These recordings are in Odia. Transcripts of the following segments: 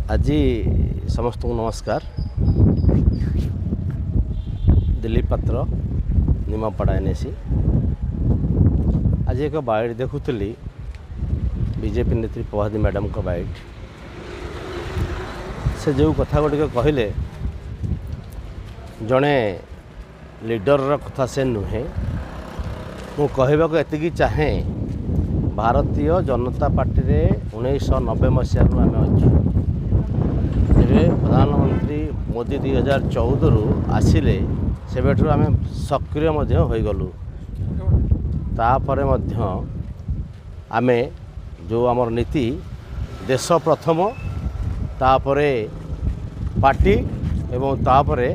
ଆଜି ସମସ୍ତଙ୍କୁ ନମସ୍କାର। ଦିଲ୍ଲୀପ ପାତ୍ର, ନିମାପଡ଼ା ଏନ୍ଏସି। ଆଜି ଏକ ବାଇଟ୍ ଦେଖୁଥିଲି, ବିଜେପି ନେତ୍ରୀ ପ୍ରଭାତୀ ମ୍ୟାଡ଼ାମଙ୍କ ବାଇଟ୍। ସେ ଯେଉଁ କଥା ଗୁଡ଼ିକ କହିଲେ, ଜଣେ ଲିଡରର କଥା ସେ ନୁହେଁ। ମୁଁ କହିବାକୁ ଏତିକି ଚାହେଁ, ଭାରତୀୟ ଜନତା ପାର୍ଟିରେ 1990 ମସିହାରୁ ଆମେ ଅଛୁ। ଯେବେ ପ୍ରଧାନମନ୍ତ୍ରୀ ମୋଦି 2014ରୁ ଆସିଲେ, ସେବେଠାରୁ ଆମେ ସକ୍ରିୟ ମଧ୍ୟ ହୋଇଗଲୁ। ତାପରେ ମଧ୍ୟ ଆମେ ଯେଉଁ ଆମର ନୀତି, ଦେଶ ପ୍ରଥମ, ତାପରେ ପାର୍ଟି ଏବଂ ତାପରେ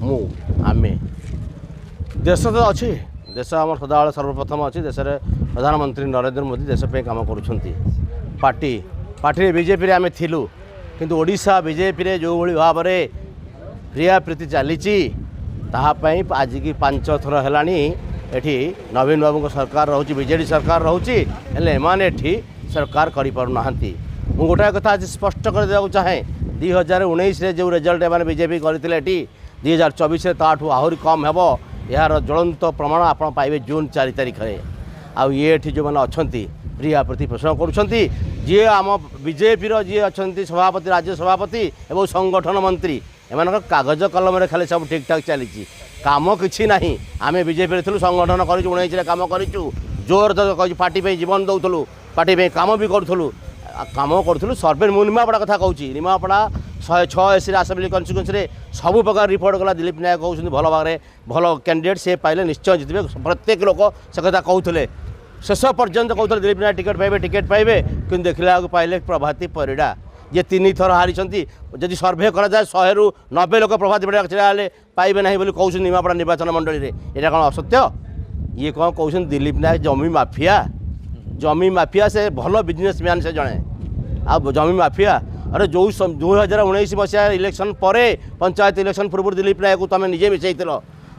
ମୁଁ, ଆମେ। ଦେଶ ତ ଅଛି, ଦେଶ ଆମର ସଦାବେଳେ ସର୍ବପ୍ରଥମ ଅଛି। ଦେଶରେ ପ୍ରଧାନମନ୍ତ୍ରୀ ନରେନ୍ଦ୍ର ମୋଦି ଦେଶ ପାଇଁ କାମ କରୁଛନ୍ତି। ପାର୍ଟିରେ ବିଜେପିରେ ଆମେ ଥିଲୁ, କିନ୍ତୁ ଓଡ଼ିଶା ବିଜେପିରେ ଯେଉଁଭଳି ଭାବରେ ପ୍ରିୟାପ୍ରୀତି ଚାଲିଛି, ତାହା ପାଇଁ ଆଜିକି 5 ଥର ହେଲାଣି ଏଠି ନବୀନ ବାବୁଙ୍କ ସରକାର ରହୁଛି, ବିଜେଡ଼ି ସରକାର ରହୁଛି, ହେଲେ ଏମାନେ ଏଠି ସରକାର କରିପାରୁନାହାନ୍ତି। ମୁଁ ଗୋଟାଏ କଥା ଆଜି ସ୍ପଷ୍ଟ କରିଦେବାକୁ ଚାହେଁ, 2019ରେ ଯେଉଁ ରେଜଲ୍ଟ ଏମାନେ ବିଜେପି କରିଥିଲେ ଏଠି, 2024ରେ ତାଠୁ ଆହୁରି କମ୍ ହେବ। ଏହାର ଜ୍ୱଳନ୍ତ ପ୍ରମାଣ ଆପଣ ପାଇବେ ଜୁନ୍ 4 ତାରିଖରେ। ଆଉ ଇଏ ଏଠି ଯେଉଁମାନେ ଅଛନ୍ତି, ପ୍ରିୟା ପ୍ରତି ପ୍ରଶ୍ନ କରୁଛନ୍ତି, ଯିଏ ଆମ ବିଜେପିର ଯିଏ ଅଛନ୍ତି ସଭାପତି, ରାଜ୍ୟ ସଭାପତି ଏବଂ ସଂଗଠନ ମନ୍ତ୍ରୀ, ଏମାନଙ୍କ କାଗଜ କଲମରେ ଖାଲି ସବୁ ଠିକ୍ଠାକ୍ ଚାଲିଛି, କାମ କିଛି ନାହିଁ। ଆମେ ବିଜେପିରେ ଥିଲୁ, ସଂଗଠନ କରିଛୁ, 19ରେ କାମ କରିଛୁ, ଜୋର କହିଛୁ, ପାର୍ଟି ପାଇଁ ଜୀବନ ଦେଉଥିଲୁ, ପାର୍ଟି ପାଇଁ କାମ ବି କରୁଥିଲୁ, କାମ କରୁଥିଲୁ। ସର୍ଭେ, ମୁଁ ନିମାପଡ଼ା କଥା କହୁଛି, ନିମାପଡ଼ା 106 ଏସିରେ ଆସେମ୍ବଲି କନଷ୍ଟିଚୁଏନ୍ସିରେ ସବୁ ପ୍ରକାର ରିପୋର୍ଟ ଗଲା। ଦିଲ୍ଲୀପ ନାୟକ କହୁଛନ୍ତି ଭଲ ଭାବରେ ଭଲ କ୍ୟାଣ୍ଡିଡେଟ୍, ସେ ପାଇଲେ ନିଶ୍ଚୟ ଜିତିବେ। ପ୍ରତ୍ୟେକ ଲୋକ ସେ କଥା କହୁଥିଲେ, ଶେଷ ପର୍ଯ୍ୟନ୍ତ କହୁଥିଲେ ଦିଲ୍ଲୀପ ନାୟକ ଟିକେଟ୍ ପାଇବେ, ଟିକେଟ୍ ପାଇବେ। କିନ୍ତୁ ଦେଖିଲା ବେଳକୁ ପାଇଲେ ପ୍ରଭାତୀ ପରିଡ଼ା, ଯିଏ ତିନି ଥର ହାରିଛନ୍ତି। ଯଦି ସର୍ଭେ କରାଯାଏ, 100ରୁ 90 ଲୋକ ପ୍ରଭାତୀ ପରିଡ଼ା ଛିଡ଼ା ହେଲେ ପାଇବେ ନାହିଁ ବୋଲି କହୁଛନ୍ତି ନିମାପଡ଼ା ନିର୍ବାଚନ ମଣ୍ଡଳୀରେ। ଏଇଟା କ'ଣ ଅସତ୍ୟ? ଇଏ କ'ଣ କହୁଛନ୍ତି ଦିଲ୍ଲୀପ ନାୟକ ଜମି ମାଫିଆ? ଜମି ମାଫିଆ? ସେ ଭଲ ବିଜନେସମ୍ୟାନ୍ ସେ ଜଣେ, ଆଉ ଜମି ମାଫିଆ? ଆରେ, ଯେଉଁ 2019 ମସିହା ଇଲେକ୍ସନ୍ ପରେ, ପଞ୍ଚାୟତ ଇଲେକ୍ସନ୍ ପୂର୍ବରୁ ଦିଲ୍ଲୀପ ନାୟକକୁ ତୁମେ ନିଜେ ମିଶାଇଥିଲ।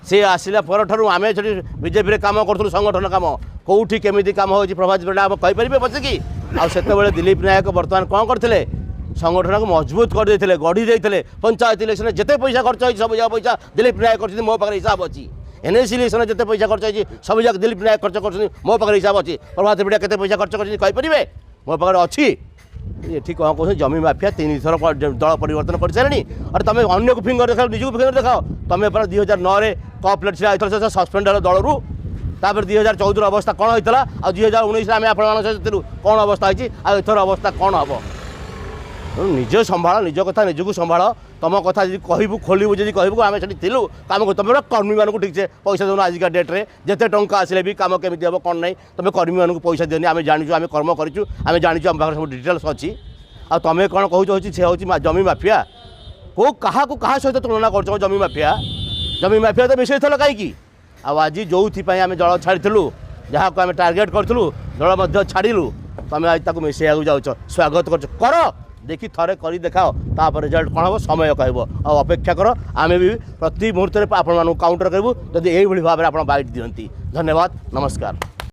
ସେ ଆସିଲା ପରଠାରୁ ଆମେ ସେଠି ବିଜେପିରେ କାମ କରୁଥିଲୁ, ସଂଗଠନ କାମ। କେଉଁଠି କେମିତି କାମ ହେଉଛି ପ୍ରଭାତୀ ପରିଡ଼ା କହିପାରିବେ ବସିକି? ଆଉ ସେତେବେଳେ ଦିଲ୍ଲୀପ ନାୟକ ବର୍ତ୍ତମାନ କ'ଣ କରିଥିଲେ? ସଂଗଠନକୁ ମଜବୁତ କରିଦେଇଥିଲେ, ଗଢ଼ି ଦେଇଥିଲେ। ପଞ୍ଚାୟତ ଇଲେକ୍ସନରେ ଯେତେ ପଇସା ଖର୍ଚ୍ଚ ହେଇଛି, ସବୁ ଯାକ ପଇସା ଦିଲ୍ଲୀପ ନାୟକ କରିଛନ୍ତି, ମୋ ପାଖରେ ହିସାବ ଅଛି। ଏନ୍ଏସି ଇଲେକ୍ସନରେ ଯେତେ ପଇସା ଖର୍ଚ୍ଚ ହେଇଛି, ସବୁ ଯାକ ଦିଲ୍ଲୀପ ନାୟକ ଖର୍ଚ୍ଚ କରୁଛନ୍ତି, ମୋ ପାଖରେ ହିସାବ ଅଛି। ପ୍ରଭାତୀ ପରିଡ଼ା କେତେ ପଇସା ଖର୍ଚ୍ଚ କରିଛନ୍ତି କହିପାରିବେ? ମୋ ପାଖରେ ଅଛି। ଏଠି କ'ଣ କହୁଛନ୍ତି? ଜମି ମାଫିଆ, ତିନି ଥର ଦଳ ପରିବର୍ତ୍ତନ କରିସାରିଲେଣି। ଆରେ, ତମେ ଅନ୍ୟକୁ ଫିଙ୍ଗର ଦେଖାଅ, ନିଜକୁ ଫିଙ୍ଗର ଦେଖାଅ। ତମେ ପରା 2009ରେ କପ୍ ଛିଡ଼ା ହେଇଥିଲ, ସେ ସସ୍ପେଣ୍ଡ ହେଲା ଦଳରୁ। ତାପରେ 2014ର ଅବସ୍ଥା କ'ଣ ହେଇଥିଲା, ଆଉ 2019ରେ ଆମେ ଆପଣମାନଙ୍କ ସହିତ ଥିଲୁ, କ'ଣ ଅବସ୍ଥା ହେଇଛି, ଆଉ ଏଥର ଅବସ୍ଥା କ'ଣ ହେବ? ତେଣୁ ନିଜ ସମ୍ଭାଳ, ନିଜ କଥା ନିଜକୁ ସମ୍ଭାଳ। ତମ କଥା ଯଦି କହିବୁ, ଖୋଲିବୁ, ଯଦି କହିବୁ ଆମେ ସେଠି ଥିଲୁ କାମ, ତମେ କର୍ମୀମାନଙ୍କୁ ଠିକ୍ସେ ପଇସା ଦେଉନ। ଆଜିକା ଡେଟ୍ରେ ଯେତେ ଟଙ୍କା ଆସିଲେ ବି କାମ କେମିତି ହେବ କ'ଣ ନାହିଁ? ତମେ କର୍ମୀମାନଙ୍କୁ ପଇସା ଦିଅନି। ଆମେ ଜାଣିଛୁ, ଆମେ କର୍ମ କରିଛୁ, ଆମେ ଜାଣିଛୁ, ଆମ ପାଖରେ ସବୁ ଡିଟେଲ୍ସ ଅଛି। ଆଉ ତମେ କ'ଣ କହୁଛ ହେଉଛି ସେ ହେଉଛି ଜମି ମାଫିଆ? କେଉଁ କାହାକୁ କାହା ସହିତ ତୁଳନା କରୁଛ? ଜମି ମାଫିଆ, ଜମି ମାଫିଆ ତ ମିଶାଇଥିଲ କାହିଁକି? ଆଉ ଆଜି ଯେଉଁଥିପାଇଁ ଆମେ ଦଳ ଛାଡ଼ିଥିଲୁ, ଯାହାକୁ ଆମେ ଟାର୍ଗେଟ୍ କରିଥିଲୁ, ଦଳ ମଧ୍ୟ ଛାଡ଼ିଲୁ, ତମେ ଆଜି ତାକୁ ମିଶାଇବାକୁ ଯାଉଛ, ସ୍ୱାଗତ କରୁଛ। କର ଦେଖି, ଥରେ କରି ଦେଖାଅ, ତାପରେ ରେଜଲ୍ଟ କ'ଣ ହେବ ସମୟ କହିବ। ଆଉ ଅପେକ୍ଷା କର, ଆମେ ବି ପ୍ରତି ମୁହୂର୍ତ୍ତରେ ଆପଣମାନଙ୍କୁ କାଉଣ୍ଟର କରିବୁ ଯଦି ଏଇଭଳି ଭାବରେ ଆପଣ ବାଇଟ୍ ଦିଅନ୍ତି। ଧନ୍ୟବାଦ, ନମସ୍କାର।